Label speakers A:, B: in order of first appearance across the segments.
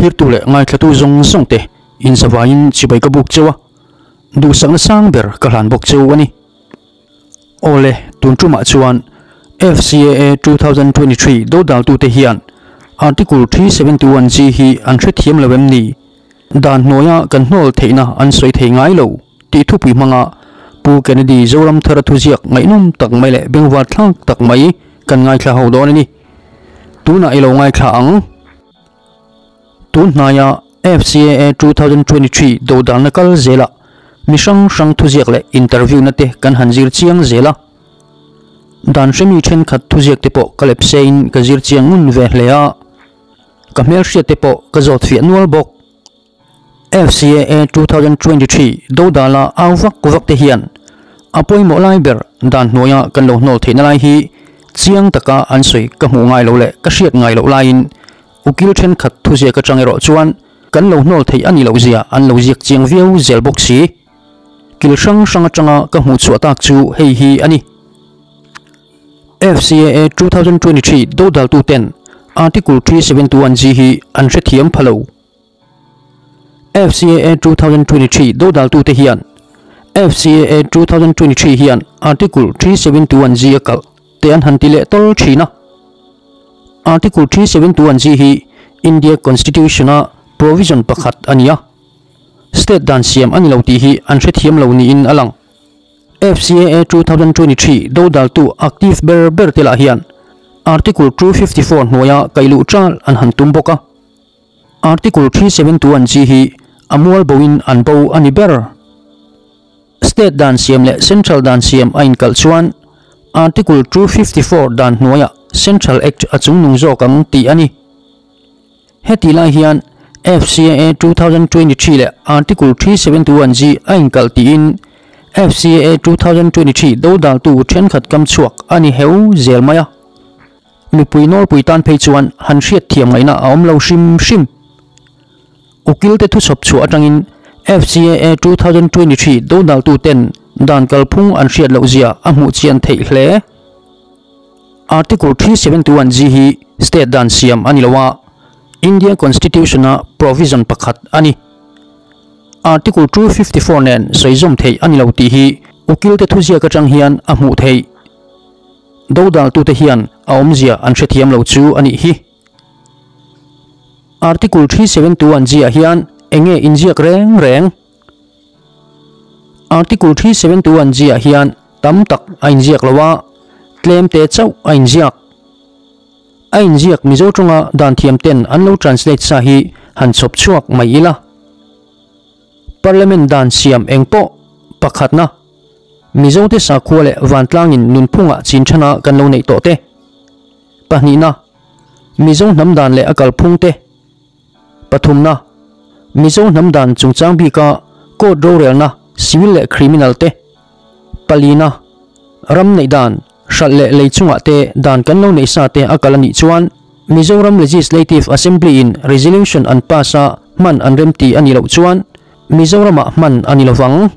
A: Thlirtu leh ngaithlatu zawng zawng te inzavaiin chibai ka buk cheu a, duhsakna sang ber ka hlan bawk cheu a ni. Awle, tun tumah chuan FCAA 2023 dodaltute hian Article 371 G hi an hrethiam lo em ni? Dan hnuaia kan hnawl theihna an sawi thei ngai lo tih thupui hmanga Pu Kennedy Zoramthara thuziak ngaihnawm tak mai leh bengvar thlak tak mai kan ngaithla ho dawn a ni. Tunah i lo ngaithla ang. Tun hnaia FCAA 2023 dodalna kal zelah mi hrang hrang thuziak leh interview na te kan han zir chiang zel a. Dan hremi thenkhat thuziak te pawh ka lep sein ka zir chiang ngun ve hle a. Ka hmelhriat te pawh ka zawt fiah nual bawk. FCAA 2023 dodala au vak vak te hian a pawimawh lai ber dan hnuaia kan lo hnawl theihna lai hi chiang taka an sawi ka hmuh ngai lo leh ka hriat ngai loh laiin ukil thenkhat thuziak atang erawh chuan kan lo hnawl theih a nih loh zia an lo ziak chiang viau zel bawk si. Kil hrang hrang atanga ka hmuh chhuah tak chu hei hi a ni. FCAA 2023 dodaltu ten Article 371G hi an hrethiam pha lo. FCAA 2023 dodaltute hian FCAA 2023 hian Article 371G a kalh te an han ti leh tawl thin a. Article 371G hi India Constitution-a provision pakhat a ni a. State dan siam a ni lo tih hi an hrethiam lo niin a lang. FCAA 2023 dodaltu active ber ber te lah hian Article 254 hnuaia kaihluh chal an han tum bawk a. Article 371G hi a mual boin an bo a ni ber. State dan siam leh Central dan siam a inkalh chuan Article 254 dan hnuaiah Central Act a chungnung zawk ang tih a ni. Heti lai hian FCAA 2023 leh Article 371G a inkalh tiin FCAA 2023 dodaltu thenkhat kam chhuak a ni heu zel mai a. Mipui nawlpui tan phei chuan han hriat thiam ngaihna a awm lo hrim hrim. Ukil te thuchhawp chhuah atangin FCAA 2023 dodaltu ten dan kalphung an hriat loh zia a hmuh chian theih hle. Article 371G hi state dan siam a ni lo a, India Constitution-a provision pakhat a ni. Article 254 nen sawi zawm theih a ni lo tih hi ukil te thuziak atang hian a hmuh theih. Dodaltute hian a awmzia an hrethiam lo chu a nih hi. Article 371G ah hian enge inziak reng reng? Article 371G ah hian tam tak a inziak lo a, tlem te chauh a inziak. A inziak Mizo tawnga dan thiam ten an lo translate sa hi han chhawp chhuak mai ila. Parliament dan siam eng pawh pakhatna Mizote sakhua leh vantlangin nunphungah chin thana kan lo neih tawh te. Pahnihna, Mizo hnam dan leh a kalphung te. Pathumna, Mizo hnam dan chungchang bika court rorelna civil leh criminal te. Palina, ram neih dan, hralh leh lei chungah te dan kan lo neih sa te a kal a nih chuan Mizoram Legislative Assembly in resolution an pass a hman an remti a nih loh chuan Mizoramah hman a ni lovang.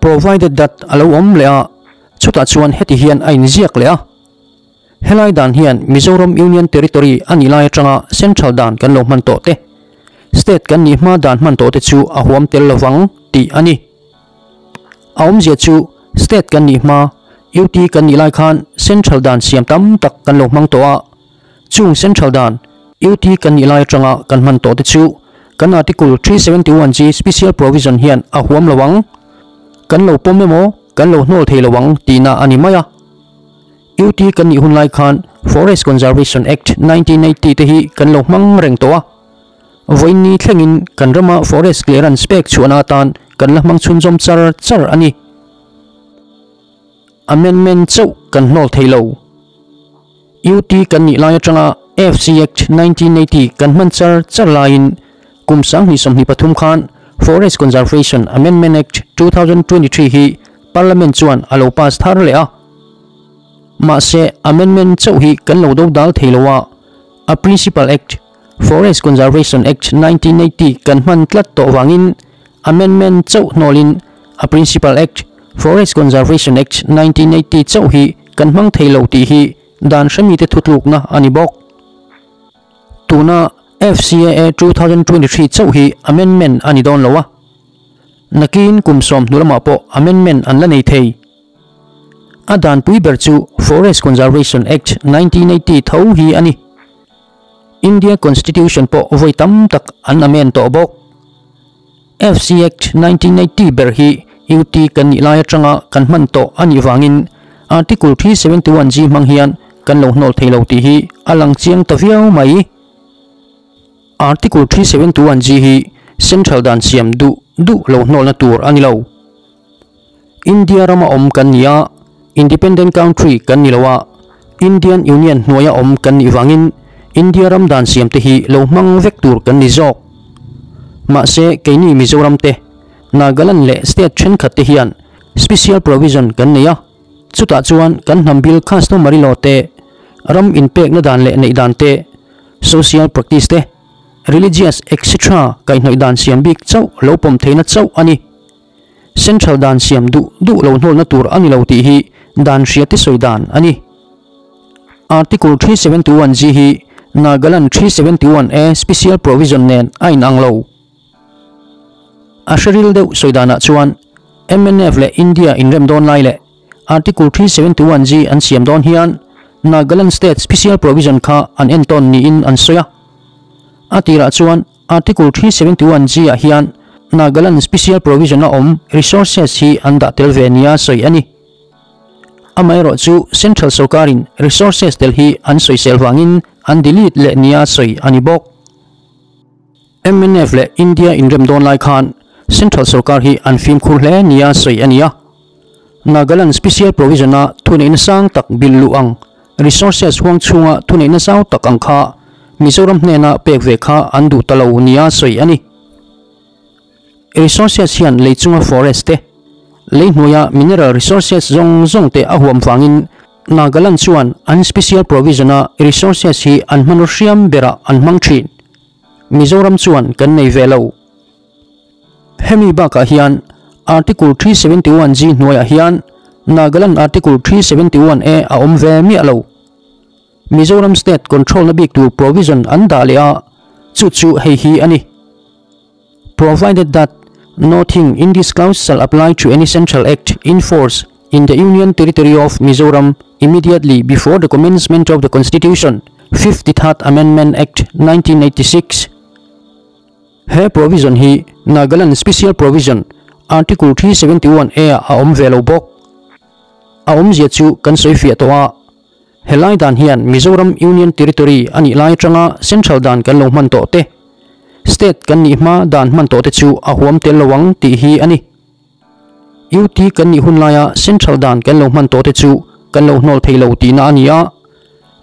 A: Provided that a lo awm leh a, chutah chuan heti hian a inziak leh a. Helai dan hian Mizoram Union Territory a nih lai atanga Central dan kan lo hman tawh te, State kan nih hma dan hman tawh te chu a huam tel lovang tih a ni. A awmzia chu State kan nih hma, UT kan nih lai khan Central dan siam tam tak kan lo hmang tawh a, chung Central dan, UT kan nih lai atanga kan hman tawh te chu kan Article 371G Special Provision hian a huam lo ang, kan lo pawm emaw kan lo hnawl thei lo ang tihna a ni mai a. UT kan nih hun lai khan Forest Conservation Act 1980 te hi kan lo hmang reng tawh a. Vawiin thlengin kan rama forest clearance pek chhuahna atan kan la hmang chhunzawm char char a ni. Amendment chauh kan hnawl thei lo. UT kan nih lai atanga FC Act 1980 kan hman char char laiin kum 2023 khan Forest Conservation Amendment Act 2023 hi Parliament chuan a lo pass thar leh a. Mahse amendment chauh hi kan lo dodal thei lo a, a Principal Act, Forest Conservation Act 1980 kan hman tlat tawh wangin amendment chauh hnawlin a Principal Act, Forest Conservation Act 1980 chauh hi kan hmang thei lo tih hi dan hremi te thutlukna a ni bawk. Tuna FCAA 2023 chauh hi amendment a ni dawn lo a, nakin kum 10 hnu lamah pawh amendment an la nei thei. A danpui ber chu Forest Conservation Act 1980 tho hi a ni. India Constitution pawh vawi tam tak an amend tawh bawk. FC Act 1980 ber hi UT kan nih lai atanga kan hman tawh a nih vangin Article 371G hmang hian kan lo hnawl thei lo tih hi a lang chiang ta viau mai. Article 371G hi Central dan siam duh duh lo hnawlna tur a ni lo. India rama awm kan ni a, independent country kan ni lo a, Indian Union hnuaia awm kan nih vangin India ram dan siam te hi lo hmang vek tur kan ni zawk. Mahse keini Mizoram te, Nagaland leh state thenkhat te hian special provision kan nei a, chutah chuan kan hnam bil customary law te, ram inpekna dan leh neih dan te, social practice te, religious etc kaihhnawih dan siam bik chauh lo pawm theihna chauh a ni. Central dan siam duh duh lo hnawlna tur a ni lo tih hi dan hria te sawi dan a ni. Article 371G hi Nagaland 371A Special Provision nen a inang lo. A hreril deuh sawi danah chuan mnf leh India inrem dawn lai leh Article 371G an siam dawn hian Nagaland State Special Provision kha an entawn niin an sawi a. A tirah chuan Article 371G ah hian Nagaland Special Provision a awm resources hi an dah tel ve nia sawi a ni. Amaherawh chu Central sorkarin resources tel hi an sawisel vangin an delete leh nia sawi a ni bawk. Mnf leh India inrem dawn lai khan Central sorkar hi an fimkhur hle nia sawi a ni a. Nagaland Special Provision a thuneihna sang tak bil luh ang resources huang chhunga thuneihna zau tak ang kha Mizoram hnena pek ve kha an duh ta lo nia sawi a ni. Resources hian lei chunga forest te, lei hnuaia mineral resources zawng zawng te a huam vangin Nagaland chuan an Special Provision a resources hi an hmanraw hriam berah an hmang thin. Mizoram chuan kan nei ve lo. Hemi bakah hian Article 371G hnuaiah hian Nagaland Article 371A a awm ve miah lo. Mizoram State control na bik tur provision an dah leh a, chu chu hei hi a ni. Provided that nothing in this clause shall apply to any central act in force in the Union Territory of Mizoram immediately before the commencement of the Constitution, 53rd Amendment Act 1986. He provision hi Nagaland Special Provision Article 371A ah a awm ve lo bawk. A awmzia chu kan sawi fiah tawh a, helai dan hian Mizoram Union Territory a nih lai atanga Central dan kan lo hman tawh te, State kan nih hma dan hman tawh te chu a huam tel lo ang tih hi a ni. UT kan nih hun laia Central dan kan lo hman tawh te chu kan lo hnawl thei lo tihna a ni a,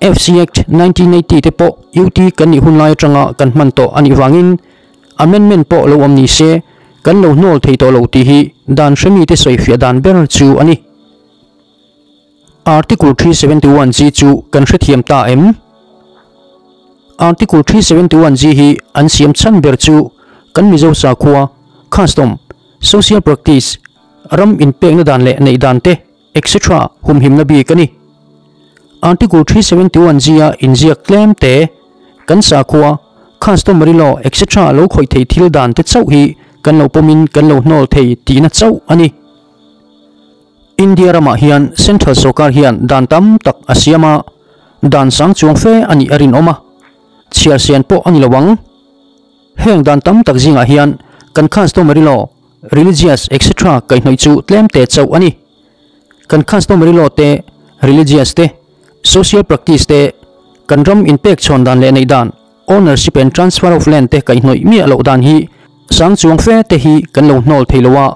A: FC Act 1980 te pawh UT kan nih hun lai atanga kan hman tawh a nih vangin amendment pawh lo awm ni se kan lo hnawl thei tawh lo tih hi dan hremi te sawi fiah dan ber chu a ni. Article 371G chu kan hrethiam ta em? Article 371G hi an siam chhan ber chu kan Mizo sakhua, custom, social practice, ram inpekna dan leh neih dan te, etc. Humhimna bik a ni. Article 371G a inziak tlem te, kan sakhua, customary law, etc. Lo khawih thei thil dan te chauh hi kan lo pawmin kan lo hnawl thei tihna chauh a ni. India ramah hian Central sorkar hian dan tam tak a siam a, dan sang chuang fe a nih a rinawm a, chhiar sian pawh a ni lo ang. Heng dan tam tak zingah hian kan customary law, religious etc. Kaihhnawih chu tlem te chauh a ni. Kan customary law te, religious te, social practice te, kan ram inpek chhawn dan leh neih dan, ownership and transfer of land te kaihhnawih miah loh dan hi sang chuang fe te hi kan lo hnawl thei lo a,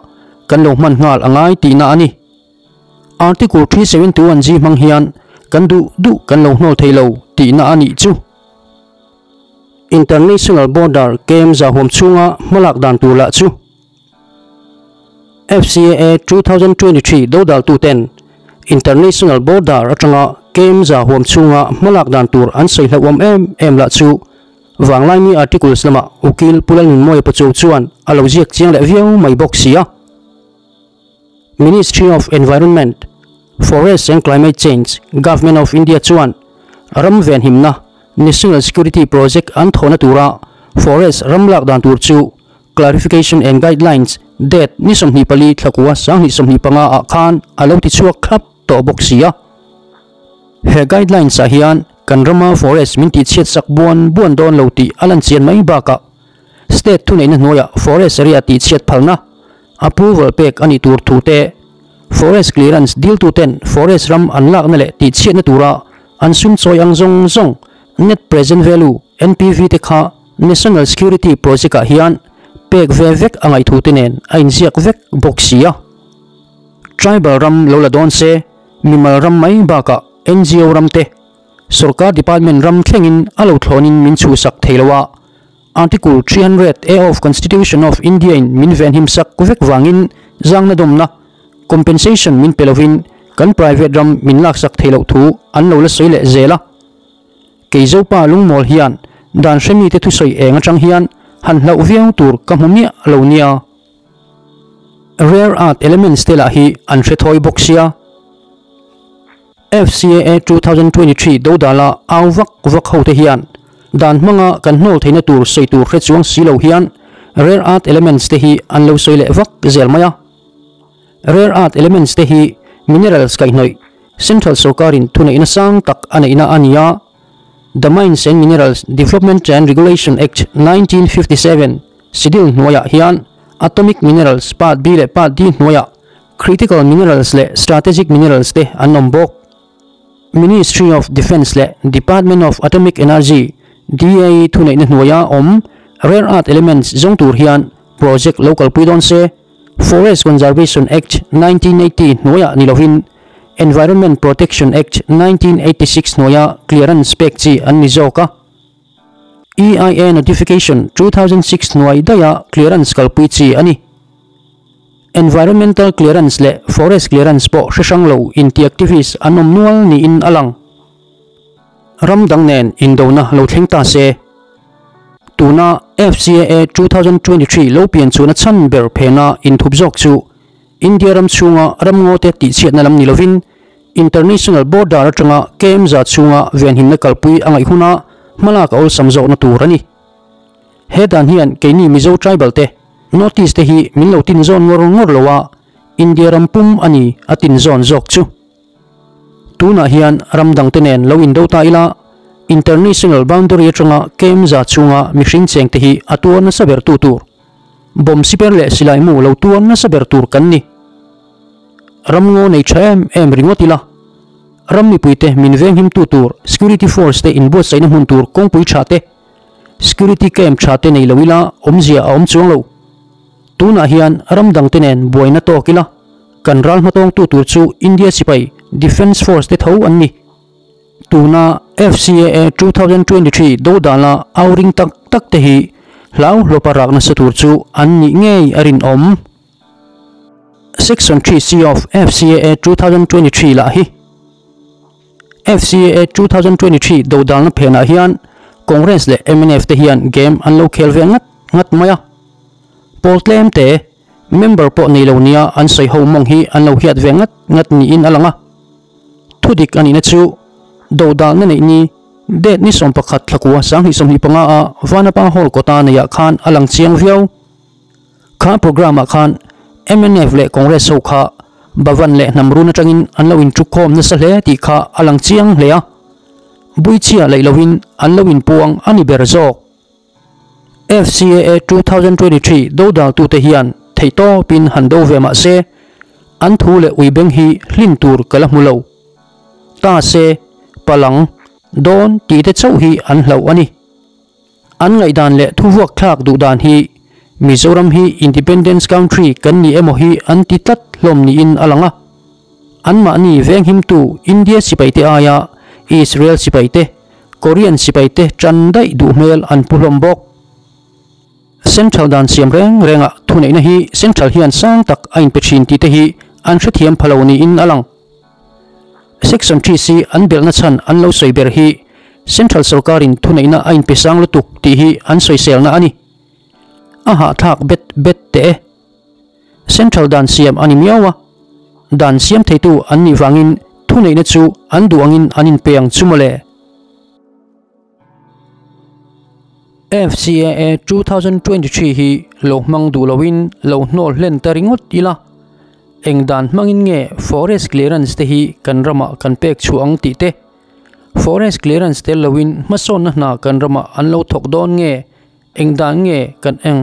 A: kan lo hman nghal a ngai tihna a ni. Article 371G hmang hian kan duh duh kan lo hnawl thei lo tihna a nih chu. International border kem zahuam chhunga hmalak dan tur lah chu FCAA 2023 dodal tuten International border atanga kem zahuam chhunga hmalak dan tur an sawi hlauhawm em em lah chu Vanglaini articles lama ukil Pulalnunmawia Pachuau chuan a lo ziak chiang leh viau mai bawk si a. Ministry of Environment, Forest and Climate Change, Government of India chuan ram venhimna National Security Project an thawhna tura Forest ram lak dan tur chu Clarification and Guidelines date ni 24 thlakua 2025 ah khan a lo ti chhuak thlap tawh bawk si a. He guidelines ah hian kan rama forest min tih chhiat sak buan buan dawn lo tih a lan chian mai bakah state thuneihna hnuaiah forest area tih chhiat phalna approval pek a nih tur thu te, forest clearance diltu ten forest ram an lakna leh tih chhiatna tura an sum chawi ang zawng zawng net present value, NPV, te kha National Security Project ah hian pek ve vek a ngaih thu te nen a inziak vek bawk si a. Tribal ram lo la dawn se, mimal ram mai bakah NGO ram te, sorkar department ram thlengin a lo thlawnin min chhuhsak thei lo a, Article 300 A of Constitution of India in min venhim sak vek vangin zangna dawmna, compensation, min pe lovin kan private ram min laksak thei loh thu an lo la sawi leh zel a. Kei Zopa lungmawl hian dan hremite thusawi eng atang hian han hlauh viau tur ka hmu miah lo nia. Rare earth elements te lah hi an hre thawi bawk sia. FCAA 2023 dodala au vak vak ho te hian dan hmanga kan hnawl theihna tur sawi tur hre chuang si lo hian rare earth elements te hi an lo sawi leh vak zel mai a. Rare earth elements te hi minerals kaihhnawih central sorkarin thuneihna sang tak a neihna a ni a. The Mines and Minerals Development and Regulation Act 1957 schedule hnuaiah hian Atomic Minerals Part B leh Part D hnuaiah Critical Minerals leh Strategic Minerals te an awm bawk. Ministry of Defence leh Department of Atomic Energy, DAE, thuneihna hnuaia awm Rare Earth Elements zawng tur hian project lo kalpui dawn se. Forest Conservation Act 1980 hnuaiah ni lovin Environment Protection Act 1986 hnuaia clearance pek chi an ni zawk a. EIA Notification 2006 hnuai daiha clearance kalpui chi a ni. Environmental clearance leh forest clearance pawh hre hrang lo inti activist an awm nual niin a lang. Ram dang nen indona lo thleng ta se. Tuna FCAA 2023 lo pian chhuahna chhan ber phena inthup zawk chu India ram chhunga ramngaw te tihchhiatna lam ni lovin International border atanga KM za chhunga venhimna kalpui a ngaih huna hmalak a awlsam zawkna tur a ni. He dan hian keini Mizo tribal te notice te hi min lo tin zawn ngawr ngawr lo a, India ram pum a ni a tin zawn zawk chu. Tunah hian ram dangte nen lo indo ta ila, international boundary atanga KM za chhunga mihring chengte hi a tuar nasa ber tu tur, bomb siper leh silai mu lo tuar nasa ber tur kan ni. Ramngaw nei tha em em ringawt ila, ram mipuite min venghim tu tur security force te inbuatsaihna hmun tur kawngpui tha te, security camp tha te nei lo ila awmzia a awm chuang lo. Tunah hian ram dangte nen buaina tawk ila, kan ral hmatawngtu tur chu India sipai Defence Force te tho an ni. Tuna FCAA 2023 dodala au ring tak tak te hi hlau hlawpa rak nasa tur chu an nih ngei a rinawm. Section 3C of FCAA 2023 lah hi FCAA 2023 dodalna phenah hian Congress leh mnf te hian game an lo khel ve ngat ngat mai a. Pawl tlem te, member pawh nei lo nia an sawi ho mawng hi an lo hiat ve ngat ngat niin a lang a. Thudik a nihna chu dodalna neih ni date ni 11 thlakua 2025 a Vanapa Hall kawta neihah khan a lang chiang viau. Kha programme ah khan mnf leh Congress ho kha Bhavan leh hnam run atangin an lo inṭukkhawm nasa hle tih kha a lang chiang hle a. Buichhia leih loin an lo inpuang a ni ber zawk. FCAA 2023 dodaltute hian theihtawpin han do ve mah se, an thu leh uibeng hi hlin tur ka la hmu lo. Ta se, palang, dawn tih te chauh hi an hlauh a ni. An ngaihdan leh thuvuak thlak duh dan hi Mizoram hi Independence Country kan ni emaw hi an ti tlat hlawm niin a lang a. Anmahni venghimtu India sipaite aia Israel sipaite, Korean sipaite tan daih duh hmel an pu hlawm bawk. Central dan siam reng rengah thuneihna hi Central hian sang tak a inpe thin tih te hi an hrethiam pha lo niin a lang. Section 3C an belhna chhan an lo sawi ber hi Central sorkarin thuneihna a inpe sang lutuk tih hi an sawiselna a ni. A hahthlak bet bet teh e. Central dan siam a ni miau a, dan siam theitu an nih vangin thuneihna chu an duh angin an inpe ang chu mawle. FCAA 2023 hi lo hmang duh loin lo hnawl hlen ta ringawt ila, eng dan hmangin nge forest clearance te hi kan ramah kan pek chhuah ang tih te, forest clearance tel loin hmasawnna hna kan ramah an lo thawk dawn nge, eng dan nge kan eng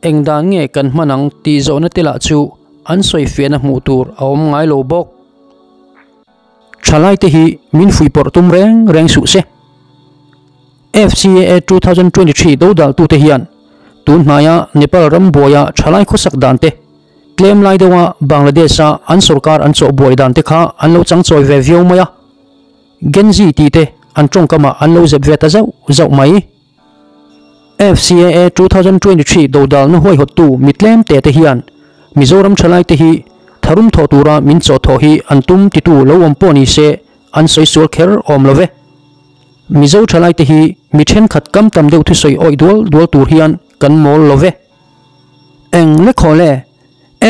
A: eng dan nge kan hman ang tih zawhna te lah chu an sawi fiahna hmuh tur a awm ngai lo bawk. Thalai te hi min fuihpawrh tum reng reng suh se. FCAA 2023 dodaltute hian tun hnaia Nepal ram buaia thalai khawsak dan te, tlem lai deuha Bangladesh-a an sorkar an chawh buai dan te kha an lo changchawi ve viau mai a. Gen Z tih te an tawngkamah an lo zep ve ta zauh zauh mai. FCAA 2023 dodalna huaihawttu mi tlem te te hian Mizoram thalai te hi tharum thawh tura min chawh thawh hi an tum titu lo awm pawh ni se an sawi sual kher awm lo ve. Mizo thalai te hi mi thenkhat kam tam deuh thusawi awih dual dual tur hian kan mawl lo ve. Eng lekhaw le?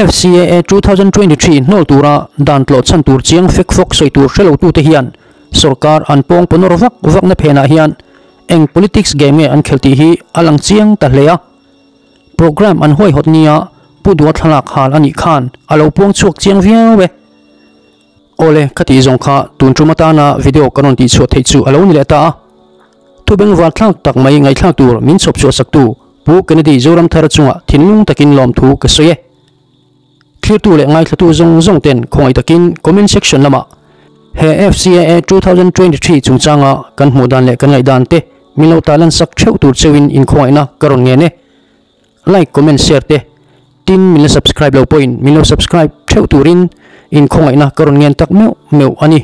A: FCAA 2023 hnawl tura dan tlawh chhan tur chiang fek fawk sawi tur hre lo tute hian sorkar an pawng pawnawr vak vakna phenah hian eng politics game nge an khelh tih hi a lang chiang ta hle a. Programme an huaihawt nia Pu Dua thlalak hal a nih khan a lo puang chhuak chiang viau e. Awle, ka tih zawng kha tun tum atana video ka rawn tihchhuah theih chu a lo ni leh ta a. Thu bengvar thlak tak mai ngaihthlak tur min chhawp chhuah saktu Pu Kennedy Zoramthara chungah thinlung takin lawmthu ka sawi e. Thlirtu leh ngaithlatu zawng zawng ten khawngaih takin comment section lamah he FCAA 2023 chungchanga kan hmuh dan leh kan ngaihdan te min lo tarlan sak theuh tur cheuhin inkhawngaihna ka rawn ngen e. Like, comment, share te tin min la subscribe lo pawhin min lo subscribe theuh turin inkhawngaihna ka rawn ngen tak meuh meuh a ni.